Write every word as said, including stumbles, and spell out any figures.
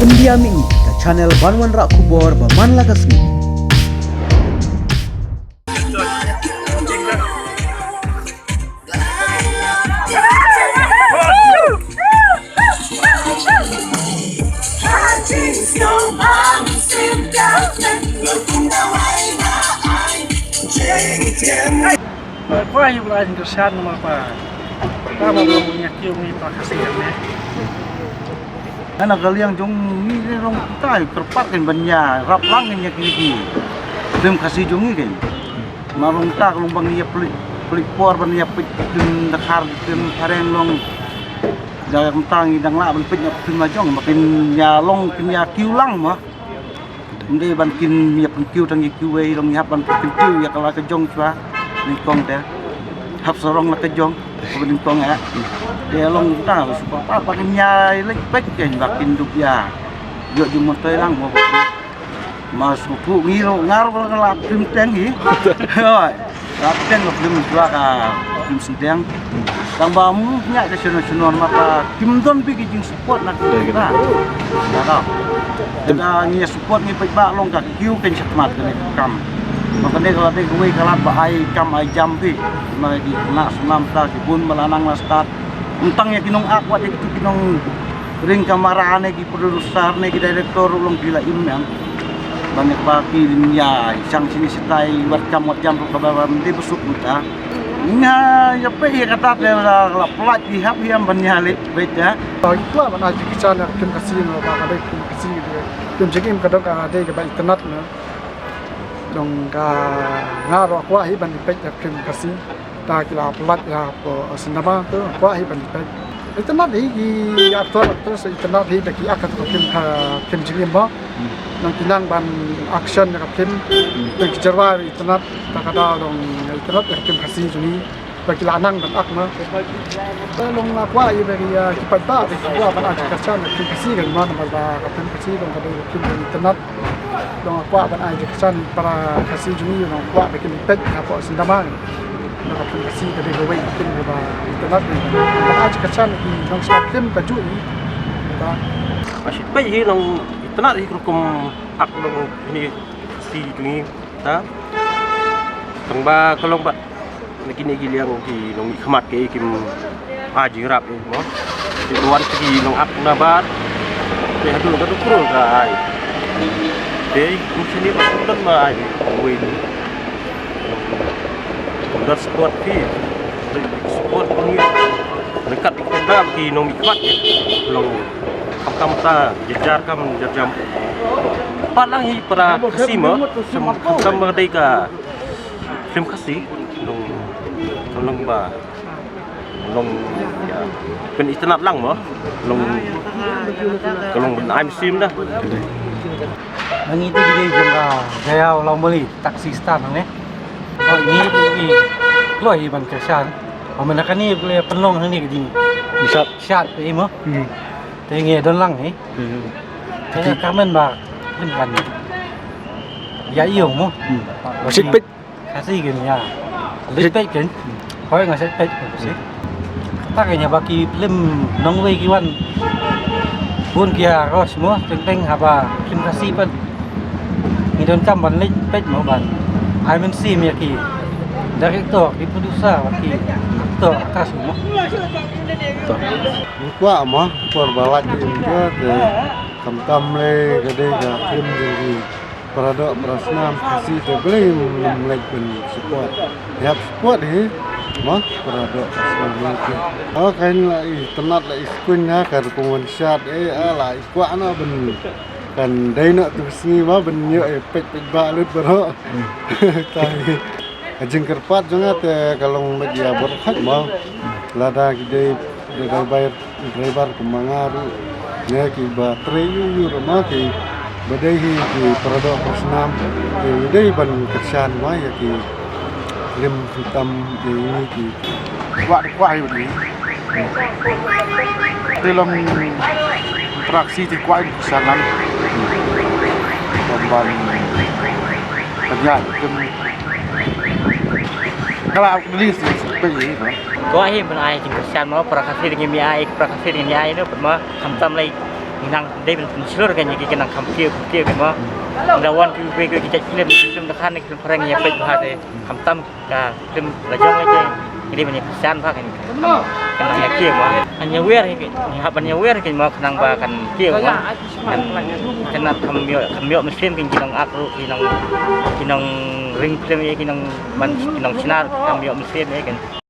India Mini, ka channel ban wanrah khubor ba man la ka sngi. Ba kwah hi ba la jingkyrshan namar ba ka ba ba ngi ïa kiew ngi ta ka sing ne. Hana ka liang jong ngi ne rong ta kyrpad kan ban ïa rap lang ngi ïa ki ki. Film Khasi jong ngi kan. Ma rong ta ka long ba ngi ïa plik plik por ban ïa plik film Dkhar film Phareng long. Da ka ta ngi dang lah ban plik ïa film la jong ma kin ïa long kin ïa kiew lang ma. Ym dei ban kin ïa pynkiew tang ïa kiwei, long ïa hap ban pynkiew ïa ka la ka jong shuwa. Nyngkong te hap sarong la ka jong. Ka ba nyngkong eh. Te long ta shuwa pa ba kin ïa leit peit kein ba kin dup ïa. Ïoh jingmyntoi lang mo. Ma shu phuh ngi ruh ngar ba la ka la pyntheng hi. Hoi. Ka pyntheng ka film shuwa ka film sdang. Tang ba mu nya ka shuwa shuwa ma ka kim don bad ki jingsupport na ka. Dei ka. Ka ka. Ka ngi support ngi peit ba long ka kiew kein shakhmat ka ne ka kam. Ma ka ne ka la dei kawei ka lad ba ai kam ai jam phi. Ma ki na snam ta ki bun ba la nang la start. Ym tang ïa ki nong ak wat ïa ki tu ki nong ring kamera ne ki producer ne ki director ruh long ki la im ïa. Ban ïa ba ki lim ïa shang shini shitai wat kam wat jam ruh ka ba ban dei ba suk buta. Nga ïa peit ïa kata te la la plat ki hap ïa ban ïa leit peit ïa. Ba ki pla ban ai ki chan ïa ka film Khasi no ba ka dei film Khasi dei film jingim ka dok ka dei ka ba internet no. Dong ka nga ruh kwah hi ban peit ïa film Khasi. Ta ki la pynlait ïa po cinema tu kwah hi ban peit. Itynnad hi ki actor actress, itynnad hi ba ki act ha ka film, ha film jingim mo. Hmm. Nang ki nang ban action ïa ka film. Hmm. Nang ki jingrwai itynnad, ta ka daw dong itynnad ïa ka film Khasi jong ngi. Ba ki la nang ban act mo. Ba long la kwah ïa ba ki, ah, ki paidbah ba ki kwah ban act kyrshan ïa ka film Khasi kan mo, namar ba ka film Khasi dong ka dei ka film itynnad. Long kwah ban ai jingkyrshan para Khasi jong ngi, long kwah ba kin peit hapoh cinema. Long ka film Khasi ka dei kawei ka film kaba itynnad. Ban ai jingkyrshan ki nongshna film kajuh hi. Ba. Nga shu peit hi long itynnad hi ka rukom act long kine Khasi jong ngi. Ta. Tang ba ka long ba Na kine ki liang ki nongmihkhmat ki kim ai jingïarap mo. Ki wan ki nong-act na bar. Te haduh ka dukul ka ai. Te kum sini ba kum don ba ai. Wei ni. Kum don support ki. Support ni. Dekat ki kendal ki nongmihkhmat ki. Long kam kam ta jejar kam jajam. Palang hi para Khasi mo. Kam kam ba dei ka Film Khasi long long ba long, ya, pyn-itynnad lang mo long ka long ban ai mynsiem da. Ngi te ki dei jong ka Jaiaw Lawmali taxi stand ne. Ngi te ki kloi ban kyrshan. Ba mynta kane ki pynlong hangne ki ding. Shat. Shat te mo. Hmm. Te ngi don lang hi. Hmm. Te ka men ba pyn kan. Ya ïoh mo. Hmm. Sit peit. Khasi kin ïa. Leit peit kin. Hoi nga seit peit kin Khasi. Kata kin ïa ba ki film nongwei ki wan. Bun ki ïa ros mo teng teng haba film Khasi pat. Ngi donkam ban leit peit mo ban ai mynsiem ïa ki director, ki producer, ki actor, actress mo. To. Kwah mo por ba lait ki im ko te kam kam lei ka dei ka film jong ki. Para doh para snam Khasi te balei ngim leit ban support. Ïa support hi. Mo para doh para snam hi. Oh, kan la i tynat la i skun na ka rukom wan shat eh, ah, la i kwah na ban kan dei na tu sngi mo ban ïoh eh peit peit ba lut baroh. Ta hi. Ka jingkyrpad jong nga te ka long beit ïa baroh khat mo. Lada ki dei dei bai Driver kumba nga ruh ne kiba trei ïu ïu ruh ma kiba dei hi ki para doh para snam ki dei ban kyrshan ma ïa ki film khamtam ïa ini ki. Kwah dei kwah ïa ini. Te long interaksi te kwah ïa kyrshan lang. Ban ban ban ïa film. Ka la release ni shu peit hi, no? Kwah hi ban ai jingkyrshan mo, para Khasi dang ïa ai, para Khasi dang ïa ai, no, pat mo, khamtam lei. Nang dei ban pynshlur kan ïa ki, ki nang kham kiew kham kiew kan mo. Nda wan ki, ki, ki jait film, ki film da khan, ki film phareng ïa peit bha te. Kham tam ka film la jong la jong. Ngi dei ban ïa pynsan bha kan. Kan nang ïa kiew mo. Kan ïa wer kan, hap ban ïa wer kan mo, kan nang ba kan kiew mo. Kan, kan nang kham ïoh, kham ïoh mynsiem kan, ki nong ak ruh, ki nong, ki nong ring film ïa, ki nong ban, ki nong China ruh kham ïoh mynsiem ïa kan.